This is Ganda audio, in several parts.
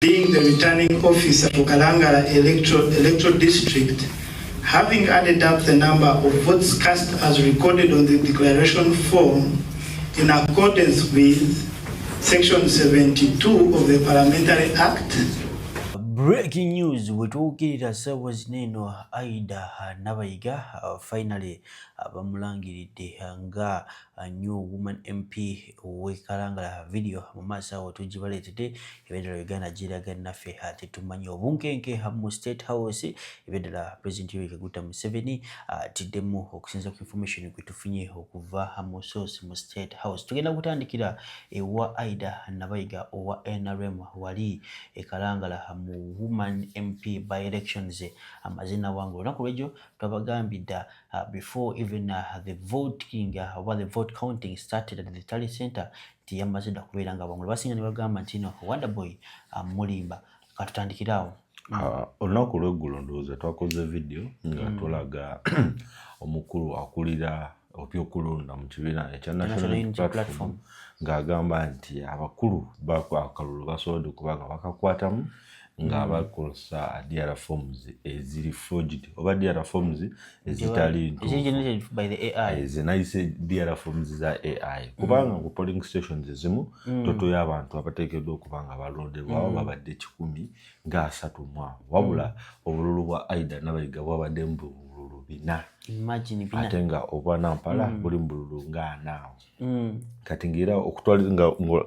Being the returning officer for Kalangala Electoral District, having added up the number of votes cast as recorded on the declaration form in accordance with Section 72 of the Parliamentary Act. Breaking news, wetuukirira ssaawa zino eno, Aida Nabayiga finally bamulangiridde nga new woman MP ow'e Kalangala. Video mu maaso awo tugibaleetedde. Eby'eddala Uganda giraga naffe tetumanyi obunkenke mu State House. Eby'eddala President Yoweri Kaguta Museveni atiddemu okusinziira ku information gwe tufunye okuva mu source mu State House. Tugenda kutandikira ewa Aida Nabayiga owa NRM wali e Kalangala mu woman MP by elections amazina wange. Olunaku lwejjo twabagambidde before even the voting oba the vote counting started at the tally center nti yamaze dda kubeera nga bangula. Basinga ne bagamba nti no, Wonder Boy mulimba. Katutandikire awo. Olunaku lweggulo ndowooza twakoze video nga tulaga omukulu akulira ebyokulonda mu kibiina ekya National Unity Platform ng'agamba nti abakulu akalulu basobodde okuba nga bakakwatamu nga bakozesa DR forms eziri forged oba DR forms ezitali ntuufu, zenayise DR forms za AI, kubanga ku polling stations ezimu total y'abantu abateekeddwa okuba nga balondebwawo babadde 130 awo, wabula obululu bwa Aida Nabayiga bwabadde mu bululu 400, ate nga obwa Nampala buli mu bululu nga 40 awo. Kati ngaera okutwala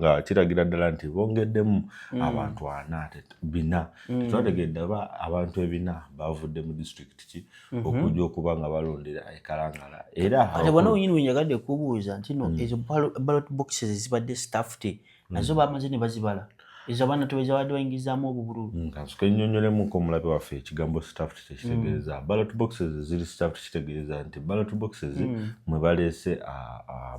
nga kiragira ddala nti bongeddemu abantu ana 400. Tetwategedde oba abantu 400 bavudde mu disitulikiti ki okujja okuba nga balondera ekalangala. Era ate bwana wenyini wenjagadde kubuuza nti no, ezo ballot boxes ezibadde stuffed nazo bamaze ne bazibala? Ezo abaana tebezabadde bayingizaamu obubululu. Kansuke nnyonnyolemuko omulabe waffe ekigambo stuffed tekitegeeza. Ballot boxes eziri stuffed kitegeeza nti ballot boxes mwe baleese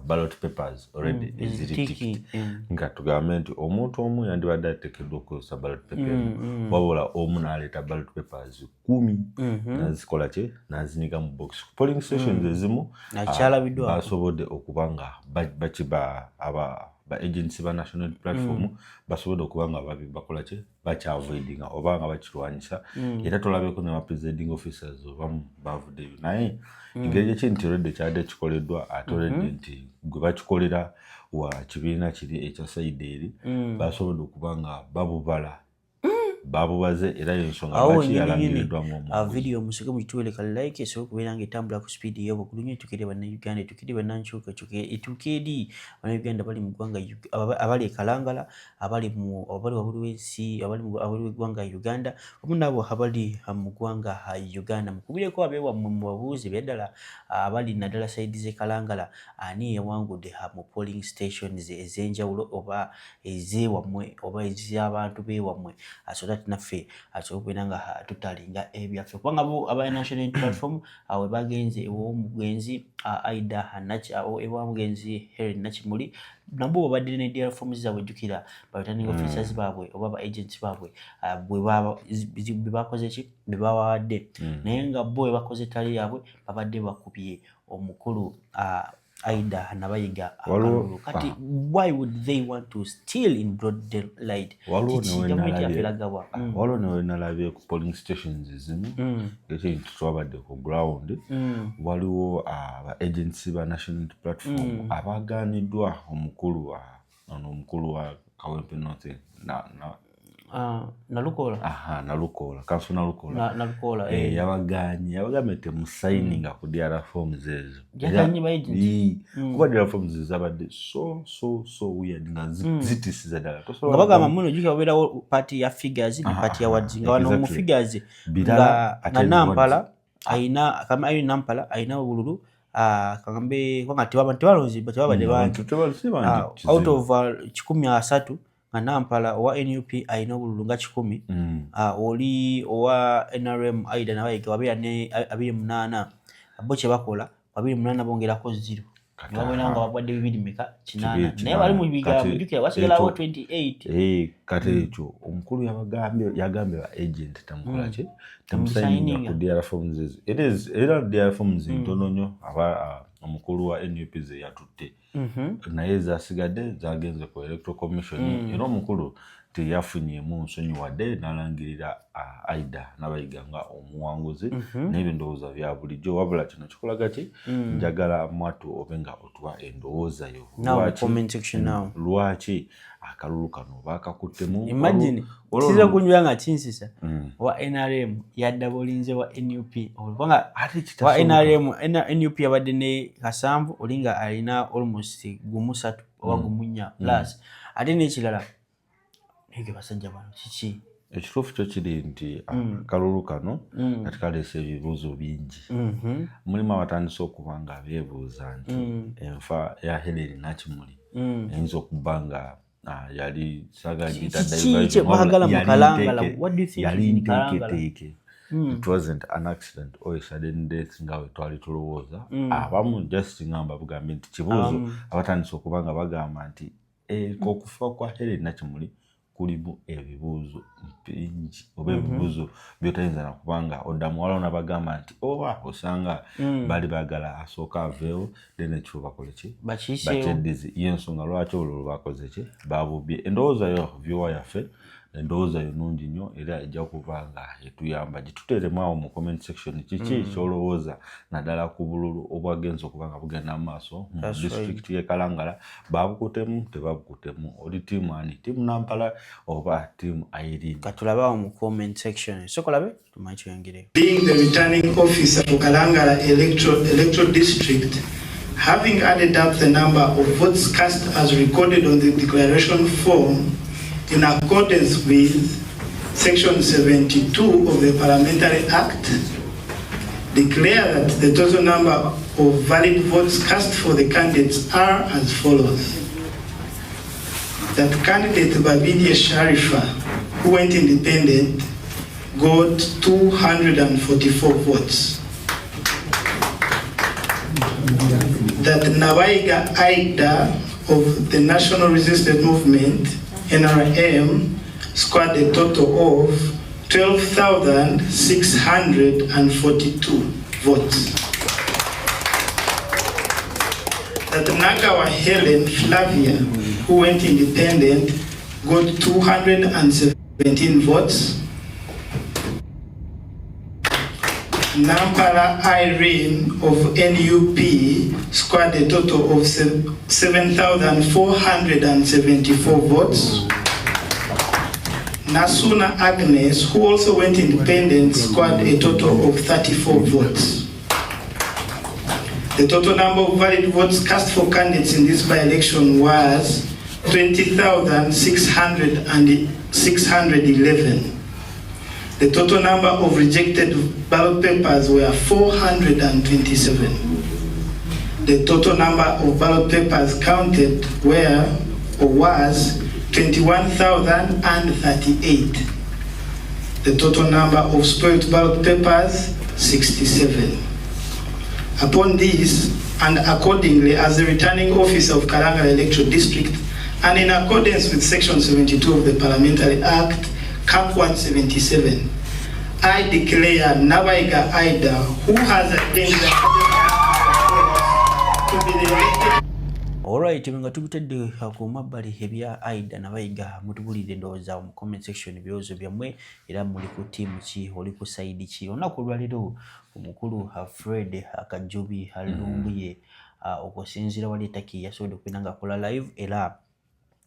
ballot papers already eziri ticked. Ticked. Nga tugambe nti omuntu omu yandibadde ateekeddwa okukozesa ballot paper emu, wabula omu n'aleeta ballot papers 10 nazikola ki, nazinyiga mu box. Polling stations ezimu Nakyalabiddwako. basobodde okuba nga bakiba aba ba agents ba National Platform basobodde okuba nga bakola ki, bakyavoidinga oba nga bakirwanyisa. Era tolabeko ne ba presiding officers obamu bavuddeyo, naye engeri gyeki nti already kyadde kikoleddwa, ate already nti gwe bakikolera wa kibiina kiri ekya side eri, basobodde okuba nga babubala, babubaze, era yensonga awo lwaki wenyini nyini. yalangiriddwa ng'omuwanguzi. Video musoke mugituwere ka like esobole okubeera nga etambula ku speed ey'obukulu nnyo, etuukire Bannayuganda, etuukire bannankyukakyuka, etuuke eri Bannayuganda bali mu ggwanga abali e Kalangala, abali mu abali wabweru w'ensi, abali wabweru w'eggwanga Uganda, wamu n'abo abali mu ggwanga Uganda. Mukubireko abeewammwe mubabuuze byaddala abali naddala side z'e Kalangala, ani yawangudde mu polling stations ez'enjawulo oba ez'ewammwe oba ez'abantu b'ewammwe, so that naffe asobole okubeera nga tutalinga ebyaffe, kubanga bo aba National Unity Platform we bagenze ew'omugenzi Aida ewa mugenzi Helen Nakimuli, nabo babadde ne DR forms zaabwe. Jjukira ba returning officers baabwe oba ba agents baabwe bwe bakoze ki, bwe babawadde, naye nga bo bwe bakoze tally yaabwe babadde bakubye omukulu Aida Nabayiga akalulu. Kati why would they want to steal in broad daylight? Waliwo Kiki gavumenti yaffe eragabwa? Waliwo newe nalabye ku polling stations ezimu, ekintu twabadde ku ground, waliwo aba agents ba National Unity Platform abagaaniddwa omukulu ono omukulu wa Kawempe North na Ah, Nalukola. Aha, Nalukoola, kanso Nalukoola. Nalukoola. Eh, yabaganye, yabagambye temusayininga ku DR forms ezo. Yaganye ba agent? Ii, kuba DR forms zabadde so so so weird nga zitisiza ddala. Tosobola Nga bagamba muno, jjukira wabeerawo part ya figures ne part ya words, nga wano mu figures Birala, nga ate nga ne Nampala words. ayina kama ayina Nampala ayina obululu, kagambe kubanga tebalonzi, tebabadde bangi. Abantu si bangi, kizibu. Out of 130, nga Nampala owa NUP ayina obululu nga 100. Oli owa NRM Aida Nabayiga wabeera ne 28. Bo kye bakola, 28 bongerako 0, Kati nebabeera nga babadde bibiri meka 80, Kibiri naye bali mu 80. bigambo, Kati jjukira wasigalawo ekyo 28. Eh, kati ekyo omukulu yabagambye, yagambye ba agent temukola ki, temusayininga Temusayininga. ku DR forms ezo. Era DR forms ntono nnyo aba omukulu wa NUP ze yatutte, naye zasigadde zagenze ku Electoral Commission. Era omukulu Teyafunyemu nsonyi wadde n'alangirira Aida Nabayiga nga omuwanguzi. Naye ndowooza bya bulijjo, wabula kino kikulaga ki? Njagala mwatu obe nga otuwa endowooza yo. Lwaki akalulu kano bakakuttemu? Imagine, kiza kunjula nga kinsisa. Wa NRM yadda bulinze wa NUP, kubanga wa NRM, NUP yabadde ne 70, olinga alina almost 3 oba 4 plus. Ate n'ekirala, naye basajja bano kiki? Ekituufu kyo kiri nti akalulu kano kati kaleese ebibuuzo bingi. Mulimu abatandise okuba nga beebuuza nti enfa ya Helen Nakimuli eyinza okuba nga yali yali nteeketeeke. It wasn't an accident or a sudden death nga we twali tulowooza. Abamu just ngamba bugambe nti kibuuzo, abatandise okuba nga bagamba nti okufa kwa Helen Nakimuli kulimu ebibuuzo bingi oba ebibuuzo byotayinza nakubanga oddamu. Waliwo nabagamba nti oba osanga bali baagala asooka aveewo, then ekifo bakole ki? Bakyeddize. Yensonga lwaki olwo bakoze ki? Babubye. Endowooza yo, viewer yaffe, endowooza yo nungi nnyo era ejja kuba nga etuyamba. Gituteeremu awo mu comment section, kiki kyolowooza naddala ku bululu obwagenza okuba nga bugenda mu maaso mu district y'e Kalangala? Babukutemu, tebabukutemu? Oli tiimu ani? Tiimu Nampala oba tiimu Irene? Katulabe awo mu comment section. Sokolabe tumanyi kyeyongereyo. Being the returning officer for Kalangala Electoral District, having added up the number of votes cast as recorded on the declaration form in accordance with Section 72 of the Parliamentary Act, declare that the total number of valid votes cast for the candidates are as follows. That candidate Babirye Sharifa, who went independent, got 244 votes. That Nabaiga Aida of the National Resistance Movement, NRM, scored a total of 12,642 votes. That Nagawa Helen Flavia, who went independent, got 217 votes. Nampala Irene of NUP scored a total of 7,474 votes. Nasuna Agnes, who also went independent, scored a total of 34 votes. The total number of valid votes cast for candidates in this by-election was 20,611. The total number of rejected ballot papers were 427. The total number of ballot papers counted were or was 21,038. The total number of spoiled ballot papers, 67. Upon this, and accordingly, as the returning officer of Kalangala Electoral District, and in accordance with Section 72 of the Parliamentary Act, Cap 177, I declare Nabaiga Aida, who has attained the to be the elected Alright, nga tubitadde ku mabbali ebya Aida Nabayiga, mutubulire endowooza mu comment section, ebirowoozo byammwe, era muli ku ttiimu ki, oli ku side ki? Olunaku olwaleero omukulu Fred Kajubi Lumbuye, okusinziira wali e Turkey, yasobodde okubeera ng'akola live era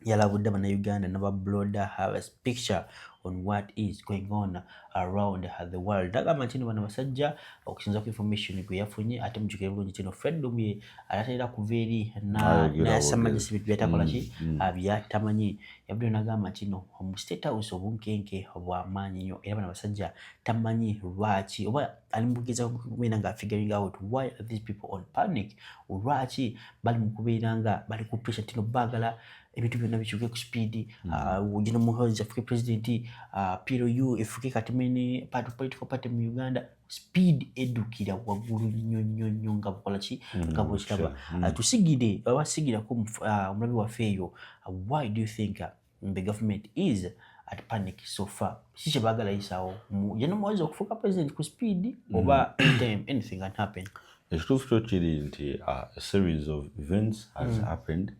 yalabudde Bannayuganda n'aba broader have a picture on what is going on around the world. Agamba nti no bano basajja, okusinza ku information gwe yafunye, ate mujjukire bulungi kino, Fred Lumbuye alatera kuva eri nayasamanyisa ebintu byatakola ki, byatamanyi. Yabudde nagamba nti no mu State House obunkenke bwamaanyi nnyo, era bano basajja tamanyi lwaki oba ali mugeza kubeera nga figuring out why are these people on panic, lwaki bali mu kubeera nga bali ku pressure tino baagala ebintu byonna bikyuke ku speed. Gino Muhoozi afuke president, PLU efuke kati main party, political party mu Uganda. Speed eddukira waggulu nnyo nnyo nnyo nga bukola ki, nga bwekiraba. Tusigire abasigirako omulabi waffe eyo, why do you think the government is at panic so far? Si kye baagala yisaawo General Muhoozi okufuuka president ku speed, oba anytime anything can happen? Ekituufu kyo kiri nti a series of events has happened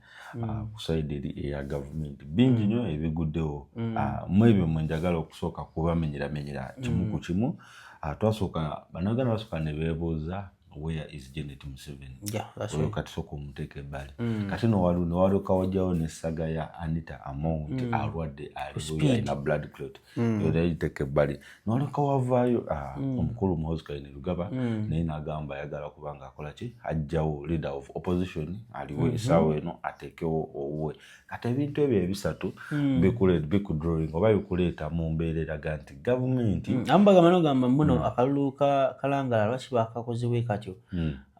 ku side eri eya gavumenti. Bingi nnyo ebiguddewo. Mu ebyo mwe njagala okusooka kubamenyeramenyera kimu ku kimu. Twasooka, Bannayuganda basooka ne beebuuza, where is Janet Museveni? Yeah, that's Oyo right. kati sooka omuteeka ebbali. Kati no waliwo wajjawo ne saga ya Anita Among nti alwadde, ali Speed. alina blood clot, eyo nayo giteeka ebbali. Newaleka wavaayo omukulu Muhoozi Kainerugaba, naye n'agamba ayagala kuba nga akola ki, ajjawo leader of opposition aliwo essaawa eno, ateekewo owuwe. Kati ebintu ebyo ebisatu bikudrawing oba bikuleeta mu mbeera eraga nti gavumenti Amu bagamba, nogamba muno akalulu ka Kalangala lwaki bakakoze bwe katyo?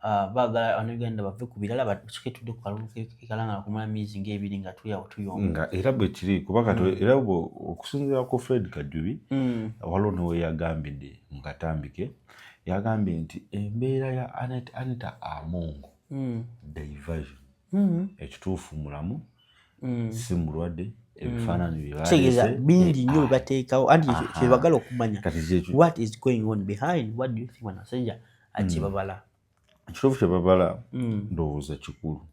Baagala Bannayuganda bave ku birala, basooke tudde ku kalulu ke Kalangala kumala myezi ng'ebiri nga tuli awo tuyomba. Nga era bwe kiri, kuba kati era okusinziira ku Fred Kajubi, waliwo newe yagambidde mu katambike, yagambye nti embeera ya Anita Among diversion. Ekituufu mulamu, si mulwadde, ebifaananyi bye Kitegeeza baleese bingi nnyo bye bateekawo, anti kye bagala okumanya Kati kyekyo. what is going on behind. What do you think bano abasajja kye babala? Ekituufu kye babala, ndowooza kikulu,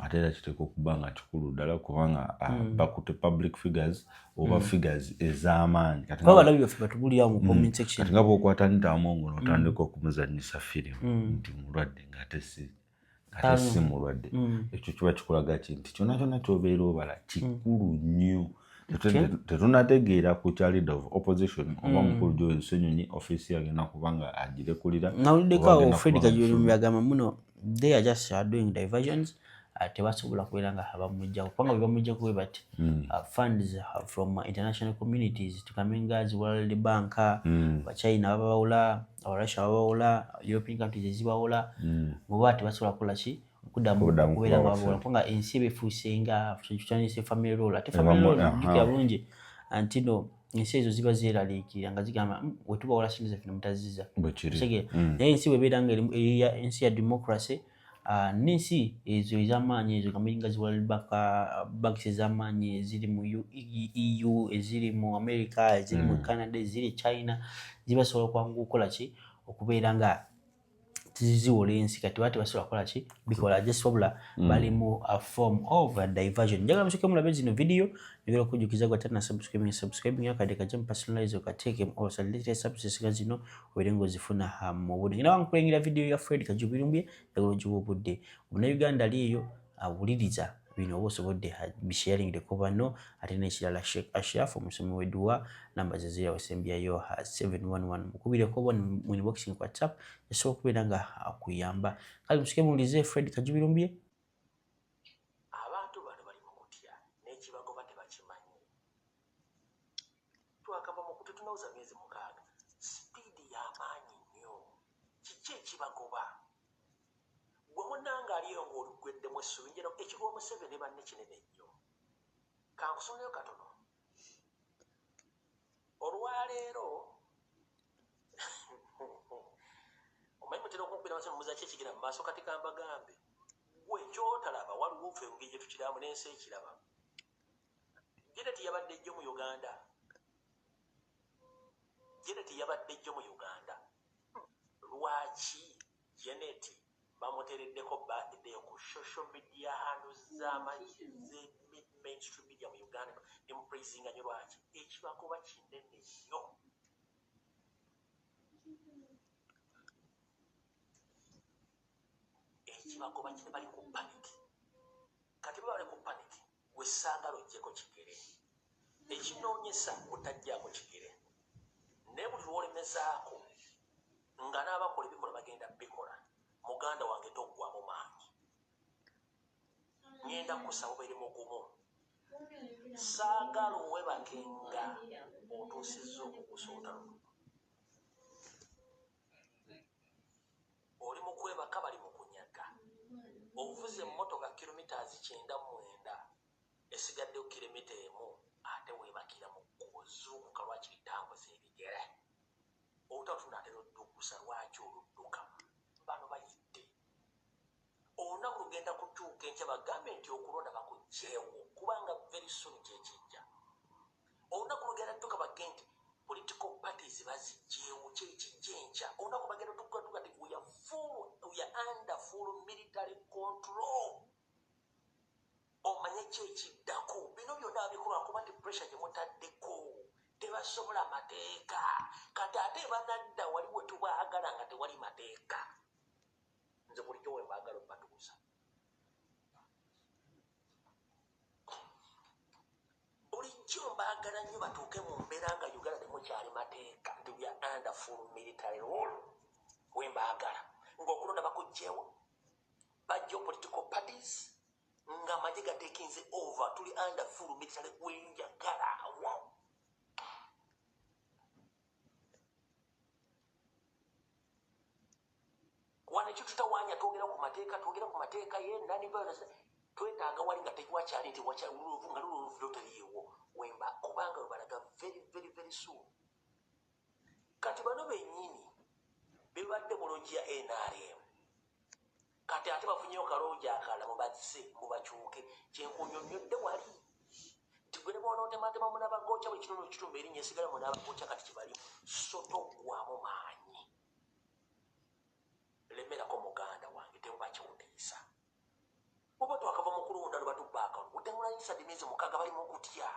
ate era kiteekwa okuba nga kikulu ddala, kubanga bakutte public figures oba figures ez'amaanyi. Kati Kuba nga abalabi baffe batubulirawo mu comment section. Kati nga bw'okwata Anita Among n'otandika okumuzannyisa firimu nti mulwadde ng'ate si mulwadde, ekyo kiba kikulaga ki nti kyonna kyonna kyobeera obala kikulu nnyo. Tetunategeera ku kya leader of opposition oba mukulu Joel Ssenyonyi ofiisi agenda kuba nga agirekulira Nawuliddeko oba awo agenda Fred kuba nga Kajubi agamba muno they are just doing diversions, tebasobola kubeera nga bamuggyako, kubanga bwe bamuggyako bwe bati, funds from international communities, tugambe nga zi World Bank, Bachina babawula, Abarussia babawula, European countries ezibawola, muba tebasobola kukola ki, kuddamu Kuddamu kubeera nga kubawa babawola, ssente. Kubanga ensi eba efuuse nga kitandise family role, ate family role, jjukira bulungi nti no ensi ezo ziba zeeraliikirira nga zigamba, wetubawola sente zaffe nemutaziza." Bwe kiri. Otegeera? Naye ensi bwebeera nga ensi ya democracy, n'ensi ezo ez'amaanyi ezo nga nga zi World Bank, banks ez'amaanyi eziri mu EU, eziri mu America, eziri mu Canada, eziri e China, zibasobola okwangu okukola ki, okubeera nga ziwola ensi. Kati baba tebasobola kukola ki, bikola just wabula bali mu a form of a diversion. Njagala musooke mulabe zino video. Njagala okujjukiza gwe atana subscribing, subscribing akadde kajja mu personalize, okateeke mu osaletere services nga zino obeere ng'ozifuna mu budde. Ngenda wankulengera video ya Fred Kajubi Lumbuye, njagala ogiwa obudde. Omunnayuganda ali eyo awuliriza bino, oba osobodde bisharingireko banno. Ate n'ekirala, Sheikh Ashraf omusomi w'edduwa, namba ze ziri awasembyayo 711, mukubireko oba mu inboxing ku WhatsApp, esobola okubeera nga akuyamba. Kale musike muwulize Fred Kajubi Lumbuye. Abantu bano bali mu kutya n'ekibagoba tebakimanyi. Twakava mu kutya, tunawuza myezi 6, sipiidi y'amaanyi nnyo. Kiki ekibagoba? Gwe munnanga aliyo ng'olugweddemu essubi, njera ekigoba Museveni banne kinene nnyo. Kankusomeyo katono. Olwaleero omanyi mutera okunkubira amasimu, muza ki ekigenda mu maaso? Kati kambagambe, gwe kyotalaba, waliwo ffe engeri gye tukiramu n'ensi ekiraba. Janet yabadde jjo mu Uganda. Janet yabadde jjo mu Uganda. Lwaki Janet bamuteereddeko birthday ku social media handles z'amagye mainstream media mu Uganda ne mupraisinga nnyo? Lwaki? Ekibagoba kinene nnyo. Ekibagoba kine, bali ku panic. Kati bwe bali ku panic, gwe saagala oggyeko kigere, ekinoonyesa butajjaako kigere, naye buli lw'olemezaako nga n'abakola ebikola bagenda bikola. Muganda wange, toggwamu maanyi. Ŋŋenda kusaba obeere mugumu. Saagala owebake nga otuusizza okugusa olutalo luno. Oli mu kwebaka, bali mu kunyaga. Ovuze emmotoka kilometers 99, esigaddeyo kilomita 1, ate weebakira mu kkubo. Zuukuka, lwakiri tambuza ebigere. Olutalo tunaatera oddugusa, lwaki oludduka? Bano bayidde, olunaku lugenda kutuuka enkya bagambe nti okulonda bakuggyeewo, kubanga very soon kyekijja. Olunaku lugenda tutuuka bagge nti political parties baziggyeewo, kyekijja enkya. Olunaku bagenda tukatuka nti we are full, We are under full military control. Omanye ki ekiddako? Bino byonna babikola kuba nti pressure gye mutaddeko tebasobola mateeka. Kati ate banadda wali we tubaagala nga tewali mateeka. Nze bulijjo we mbaagala obatuusa. Bulijjo mbaagala nnyo batuuke mu mbeera nga Uganda temukyali mateeka, nti we are under full military rule. We mbaagala ng'okulonda bakuggyewo, bajja political parties ng'amagye gatekinze over, tuli under full military. Wenjagala awo. Wano ekitutawaanya, twogera ku mateeka, twogera ku mateeka ye nani, twetaaga wali nga tewakyali nti nga luluvulo teriiwo wemba, kubanga webalaga very very very soon. Kati bano bennyini bebadde mu lodge ya NRM, kati ate bafunyeyo kaloogi akalala mubazze mubakyuke. Kyenkunyonnyodde wali nti gwe ne bw'onootematema munabagooca buli kitundu kitumba erinnya esigala munabagooca. Kati kibalimu, so toggwamu maanyi, lemerako muganda wange, temubakyewutiisa. Oba twakava mu kulonda lwe batubba akalulu, otemulayisa emyezi 6 bali mu kutya.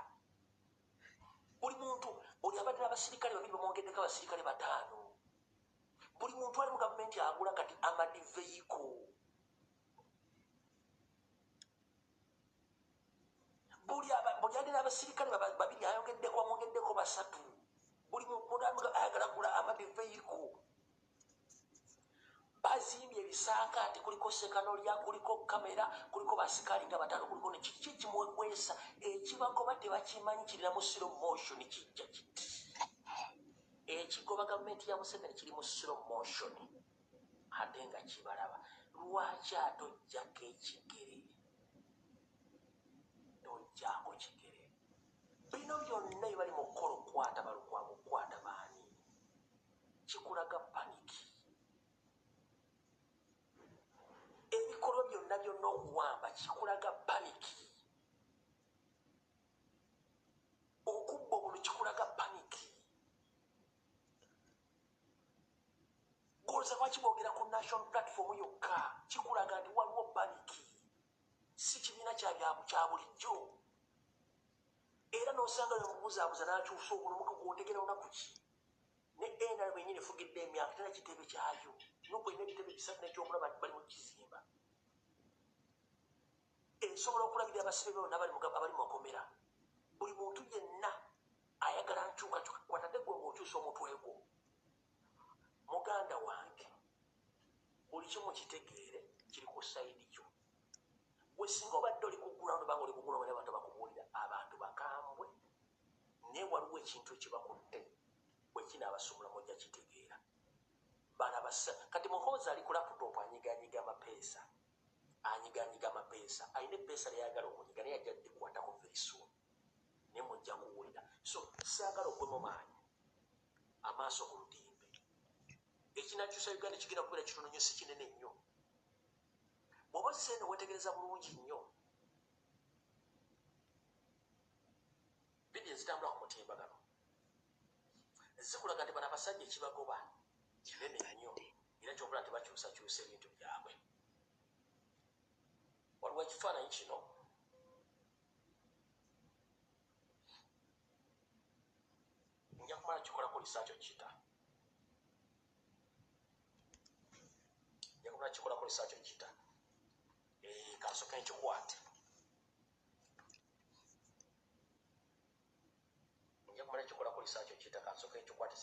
Buli muntu, buli abadde abasirikale babiri bamwongeddeko abasirikale 5. Buli muntu ali mu gavumenti agula kati armored vehicle. Buli alina abasirikale babiri ayongeddeko, bamwongeddeko 3. Buli muntu ayagala gula armored vehicle. Bazimbye ebisaakaate, kuliko sekanolya, kuliko kamera, kuliko basikaali nga 5, kuliko ne kiki kimwekwesa ekibagoba tebakimanyi, kirina mu slow motion kijja kiti. Ekigoba gavumenti ya Museveni kiri mu slow motion ate nga kibalaba. Lwaki ate ojjako ekigere? Tojjaako kigere. Bino byonna bye bali mu kukola okukwata balukwago, okukwata baani, kikulaga panic. Ebikolwa byonna byonna okuwamba kikulaga panic. Okubba obulu kikulaga panic. Golooza lwaki boogera ku national platform yokka? Kikulaga nti waliwo panic, si kibiina kya bulijjo. Era n'osanga nemubuzaabuza n'akyusa obulamu gw'otegera lunaku ki. Ne NRM yennyini efugidde emyaka tena kitebe kyayo, nuku erina ebitebe 3 n'ekyomulaba bali mu kizimba. Esobola okulabirira abasibe bonna abali mu makomera. Buli muntu yenna ayagala nkyukakyuka, kwatadde gwe ng'okyusa omutwe gwo. Muganda wange, buli kimu kitegeere kiri ku side yo. Gwe singa obadde oli ku ground, banga oli ku ground, abantu bakubuulira, abantu bakambwe, naye waliwo ekintu ekibakutte bwe kinaabasumula mujja kitegeera. Bana basa kati Muhoozi ali ku laptop anyiganyiga amapeesa, anyiganyiga amapeesa, alina eppeesa ly'ayagala okunyiga naye ajja ddikwatako very soon, naye mujja kuwulira. So saagala ogwe mu maanyi, amaaso ku lutimbe. Ekinakyusa Uganda kigenda kubeera kitono nnyo, si kinene nnyo. Bw'oba ozze eno weetegereza bulungi nnyo vidiyo ezitambula ku mutimbagano zikulaga nti bano abasajja ekibagoba kinene nnyo, era ky'okola nti bakyusakyusa ebintu byabwe. Waliwo ekifaananyi kino nja kumala kikolako research okiyita, nja kumala kikolako research okiyita. Kansooke nkikwate, nja kumala kikolako research okiyita, kansooke nkikwate.